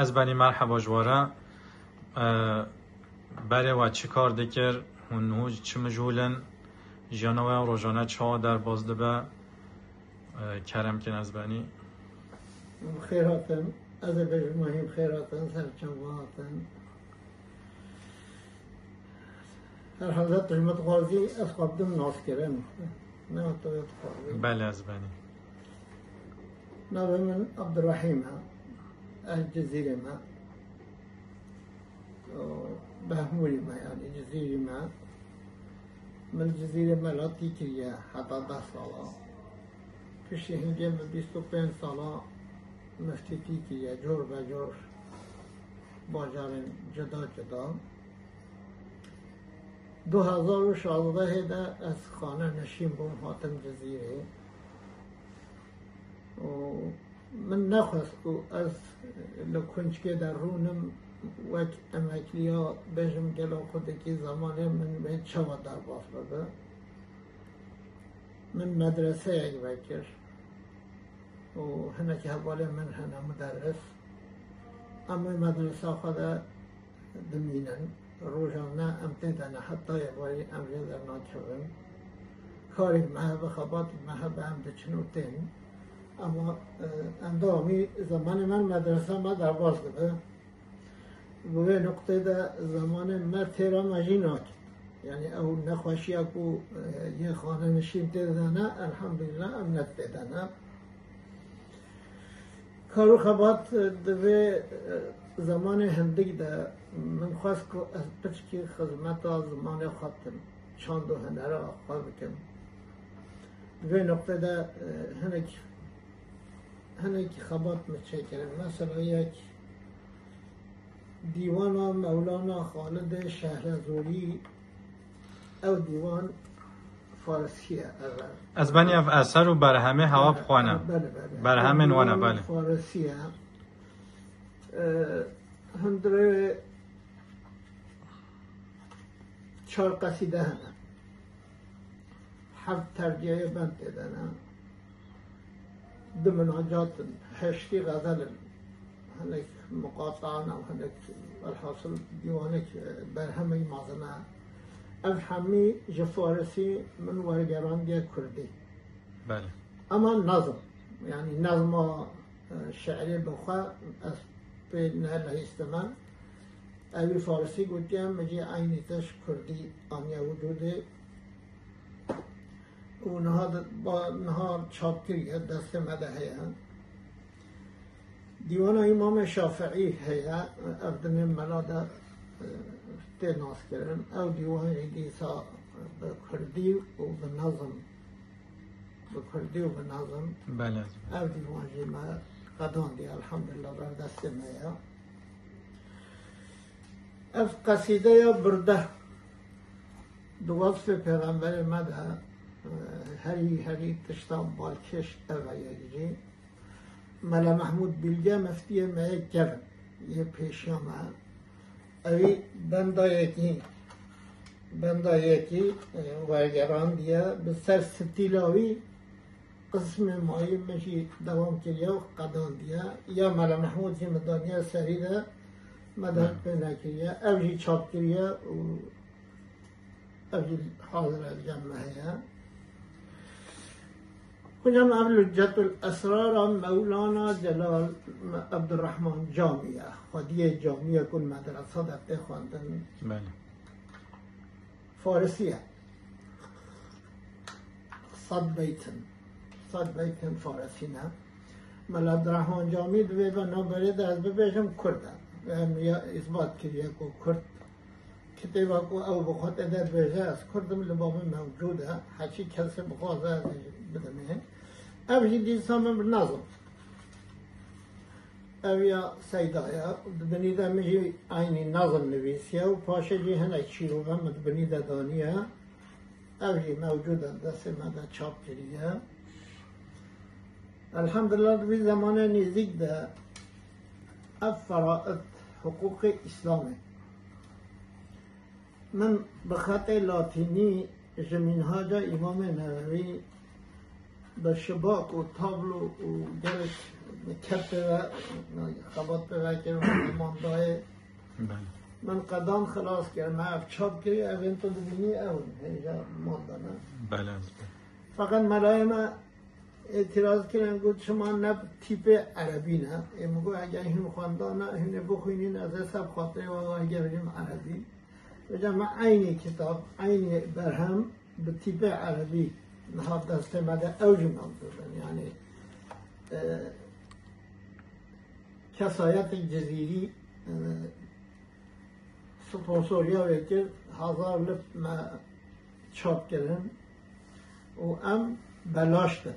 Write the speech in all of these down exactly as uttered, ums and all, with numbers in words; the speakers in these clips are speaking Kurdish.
Ez benî merheba ji we re. E, berê we çi kar dikir? Hûn niho çi mijûl in? Jiyana we ya rojane çawa derbas dibe? E, kerem kin ez benî. Bi xêr hatin. Ez ê bêjim, hîn bi xêr hatin, ser çava hatin. Herhalde tu ji min dixwazî ez xwe bidim naskirin. Ne tu dixwazî. Belê, ez benî. Navê min Abdurrahîm e. Ez Cizîrê me. Behmûrî me, yanî Cizîrî me. Min li Cizîrê melatî kiriye heta deh sala. Piştî hingê min bîst û pênc sala miftîtî kiriye, cor be cor bajarên cuda cuda. Du hezar û şazdehê de ez xane nişîn bûm, hatim Cizîrê. Û min nexwest ku ez li kunçkê de rûnim, wek emekliya bêjim gelo xwedekî zemanê min wê çawa derbas bibe. Min medreseyek vekir û hinek hevalên min hene muderris. Em wê medresa xwe de dimînin. Rojane em tê de ne, heta êvarî em jê dernakevin. Karê me hebe, xebatê me hebe, em diçin û tên. Ama, e, endamî zemanê me medresa me derbas dibe. Bi vê nuqtê de zemanê me têra me jî nakin. Yanî ew nexweşiya ku, e, yê xanenişîn tê de ne, elhamdulillah em ne tê de ne. Kar û xebat, e, di vê, e, zemanê hindik de min xwest ku ez piçkî xizmeta zimanê xwe bikim, çand û hunera xwe bikim. Di vê nuqtê de, e, hinek, hinekî xebat min çêkirin. Mesela yek dîwana Mewlana Xalidê Şehrezorî, ew dîwan farisî ye, ev e. Ez benî ev eser û berhemê hewa bixwane. Belê, belê. Berhemên wan e, belê. Farisî ye. E, hundirê çar qesîde hene. Heft terciyeyê bend tê de ne. Du minacat in, heştî xezel in. Hinek muqataan û hinek, welhasil dîwanek, e, berhemê mezin e. Ev hemî ji farisî min wergerandiye kurdî. Belê. Ama nazm, yanî nazma, e, şiirê bi xwe ez pê nelihîstime. Ewî farisî gotiye, min jî eynî tişt kurdî aniye wicûdê. Û niha de, ba, niha çap kiriye, destê me de heye. Dîwana Îmamê Şafiî heye, ev di nê mela de, e, tê naskirin. Ew dîwan jî dîsa bi kurdî û bi nazm, bi kurdî û bi nazm. Belê. Ev dîwan jî me qedandiye, elhamdulillah, ber destê me ye. Ev qesîdeya burde di wesfê pêxemberê me de, e, herî, herî tişta balkêş ev e yek jî. Mela Mehmûd Bilge meftiyê me yê kevin, yê pêşiya me. Ewî benda yekî, benda yekî, e, wergerandiye, bi ser stîla wî qismê mayî min jî dewam kiriye û qedandiye. Ya Mela Mehmûd jî min daniye serî de, me dest pê nekiriye. Ev jî çap kiriye û ev jî hazir e, li cem me heye. Hocam, ev Luccetul Esrara Mewlana Celal Abdurrahman Camî ye. Xwediyê camiyê ku li medresa de tê xwendin. Belê. Farisî ye. Sed beyt in. Sed beyt in farisî ne. Mela Abdurrahman Camî divê ve navberê de ez bibêjim kurd e. Em ya îsbat kiriye ku kurd. Kitêba ku ew bi xwe tê de dibêje, ez kurd im, li ba min mewcûd e. Heçî kesê bixwaze ez ê bidimê. Ev jî dîsa min bi nazm. Ev ya Seyda ye. Di binî de min jî eynî nazm nivîsiye û paşê jî hinek şîrove min di binî de daniye. Ev jî mewcûd e, destê me de çap kiriye. Elhamdulillah, di vî zemanê nêzîk de ev feraid, hiqûqê Îslamê. Min bi xetê latînî ji Mînhaca Îmamê Newewî bi şibak û tablo û gelek kep pê ve, xebat pê ve kir, mandayê. Belê. Min qedan xilas kir, me ev çap kir, ev ên tu dibînî ew in, hêja manda ne. Belê, ez belê. Feqet melayê me îtiraz kirin, got, "Çima ne bi tîpê erebî ne?" Ê min got, "Eger hûn xwendana, hûn ê bixwînîn, ez ê ser xatirê we wergerînim erebî." Vêca me eynî kitab, eynî berhem bi tîpê erebî niha destê me de, ew jî mewcûd in. Yanî, e, kesayetê Cizîrî, e, sponsoriya wê kir, hezar lip me çap kirin û em belaş didin.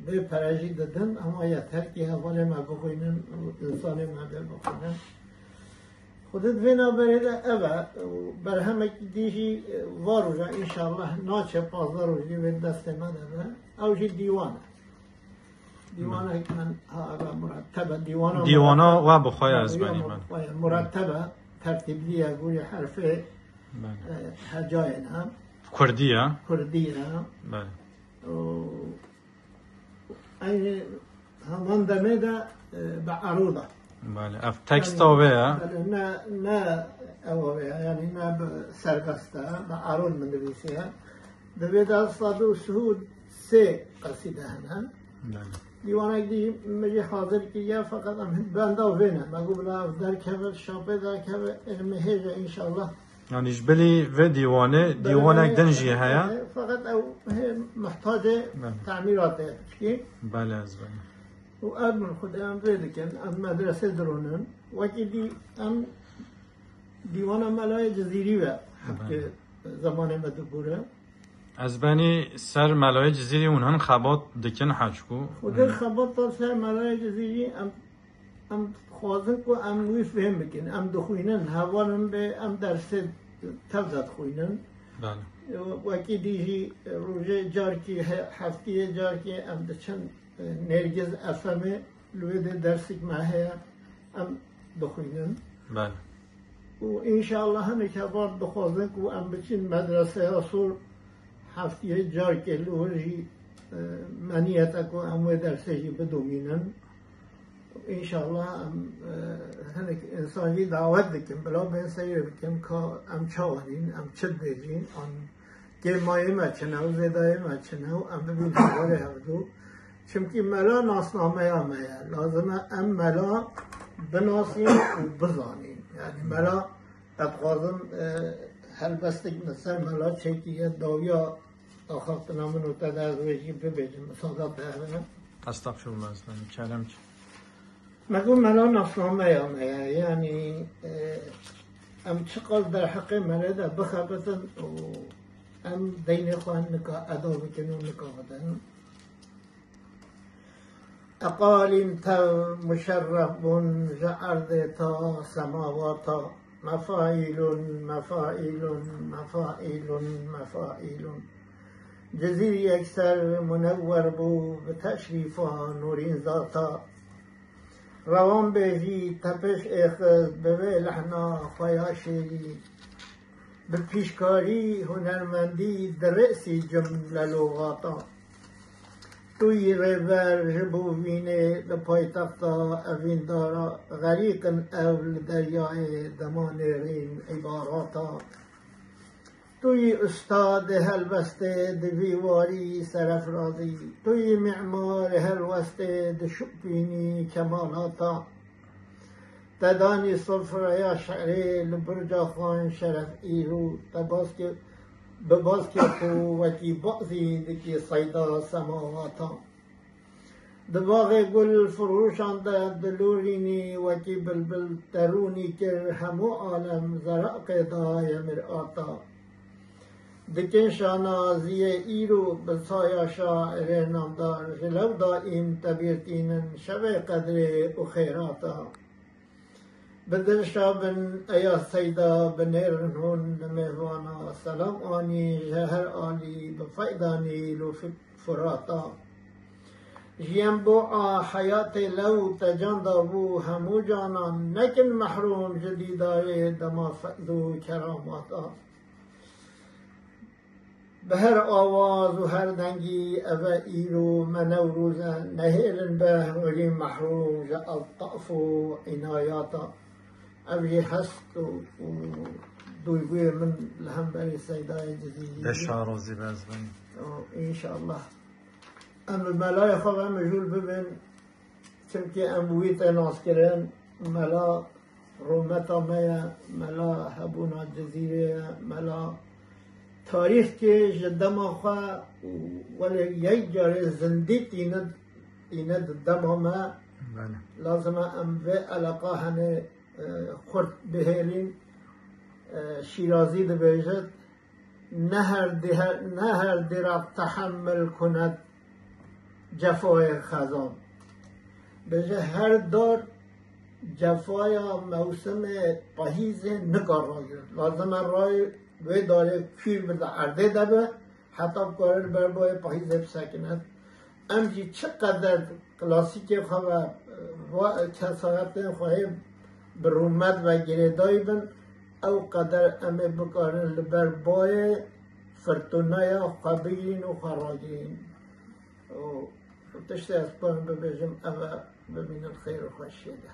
Bê pere jî didin, hema yeter kî hevalê me bixwînin û însanê me bê bixwînin. Xwedê di vê navberê de ev e û berhemekî dî jî, e, va roja înşallah naçe pazdeh rojî wê destê me de be. Ew jî dîwan e. Dîwanek min, ha, ev e muretteb e. Dîwana Dîwana muretteb. We bi xwe ye, ez Dîwana benî, ben. Bi xwe ye. Muretteb e, tertîblî ye, gorî herfê, Belê. e, hecayê ne. Kurdî ye. Kurdî ye. Belê. Û eynî heman demê de, e, bi erûd e. Belê. Ev teksta Yanî, wê ye. belê, ne, ne ew wê ye, yanî ne bi serbest e, bi erûd min nivîsiye. Di vê de sed û sih û sê qesîde hene. Belê. Dîwanek dî min jî hazir kiriye, feqet em benda vê ne. Me got bila ev derkeve, şapê derkeve, êrê me hêje înşallah. Yanî ji bilî vê dîwanê, Belê, dîwanek din jî heye? Feqet ew hê mihtacê Belê. temîratê ye piçkî. Belê, ez belê. Û ev min xwedê em vê dikin, em medresê dironin. Wekî dî em dîwana Melayê Cizîrî ve Belê. hevkê zemanê me dibûre. Ez benî ser Melayê Cizîrî hûn hin xebat dikin hecku. Xwedê Hin. xebata ser Melayê Cizîrî em, em dixwazin ku em wî fêm bikin. Em dixwînin, hevalin bê em dersê tev de dixwînin. Belê. Wekî dî jî rojê carkî, he-, heftiyê carkî em diçin, e, Nêrgiz F M'ê, li wê de dersik me heye, em dixwînin. Belê. Û înşallah hinek heval dixwazin ku em biçin medreseya sor heftiyê carkê li wir jî, e, me niyet e ku em wê dersê jî bidomînin. Înşallah em, e, hinek însan jî dawet dikin, bila bên seyr bikin ka em çawa nîn, em çi dibêjin, an kêmayê me çi ne û zêdayê me çi ne û em bibîn hevalê hevdu. Çimkî mela nasnameya me ye. Lazim e em mela binasîn û bizanîn. Yanî mela, ez dixwazim, e, helbestek min ser mela çêkiriye, dawiya axaftina min û te de ez wê jî bibêjim. Misada te hebe. Estexfirullah, ez benî, kerem ki. Me got mela nasnameya me ye. Yanî, e, em çiqas derheqê melê de bixebitin û em deynê xwe nika eda bikin û nika bidin. Eqalîm tev muşerref bûn ji erdê ta semawata. Mefaîlûn, mefaîlûn, mefaîlûn, mefaîlûn. Cizîr yekser munewwer bû bi teşrîfa nûrîn zata. Rewanbêjî tepiş êxist bi vê lehna xwe ya şêrî. Bi pîşkarî hunermendî di rêsî cim le logata. Tu yî rêber ji bo vînê li paytexta evîndara, xerîq in ew li deryayê dema nêrîn îbarata. Tu yî ustadê helbestê di vî warî serefrazî, tu yî mîmarê helwestê di şupînî kemalata. Te danî sofreya şerê li burca xan şeref îro, te baskê, bi baskê xwe wekî bazî dikî seyda semawata. Di baxê gul firoşan de dilorînî wekî bilbil, te rûnî kir hemû alem zeraqê daye mirata. Dikin şanaziyê îro bi saya şairê namdar, ji lew daîm te bîr tînin şevê qedrê û xêrata. Bi dilşa bin eya seyda, binêrin hûn li mêvana, selam anî ji her alî, bi feydanî lûfik Furata. Ji yenbo'a heyatê lew te can dabû hemû canan, nekin mehrûm ji dîdarê dema feyz û keramata. Bi her awaz û her dengî eve îro me Newroz e, nehêlin be hingirî mehrûm ji eltaf û înayata. Ev jî hest û, û duyguyê min li hemberî Seydayê Cizîrî. Beşa rozî be ez bim. Û înşallah. Em bi melayê xwe ve mijûl bibin, çimkî em bi wî tê naskirin, mela rûmeta me ye, mela hebûna Cizîrê ye, mela tarîxkê ji dema xwe û welê yek carê zindî tîne, tîne di dema me. Belê. Lazim e em vê eleqa henê, e, xurt bihêlîn. E, Şîrazî dibêjit, ne her dihar, ne her dira tehemmül kunet cefayê xezan. Bêje her dar cefaya mewsimê pahîzê nikar ragirin. Lazim e rayê wê darê kûr bi di erdê de be, heta bikare li ber bayê pahîzê bisekine. Em jî çi qeder klasîkê xwe ve, va-, kesayetên xwe hê bi rûmet ve girêdayî bin, ew qeder em ê bikarin li ber bayê firtûneya xwe bigirîn û xwe ragirîn. Û tiştê ez karim bibêjim, ev e, bimînin xêr û xweşiyê de.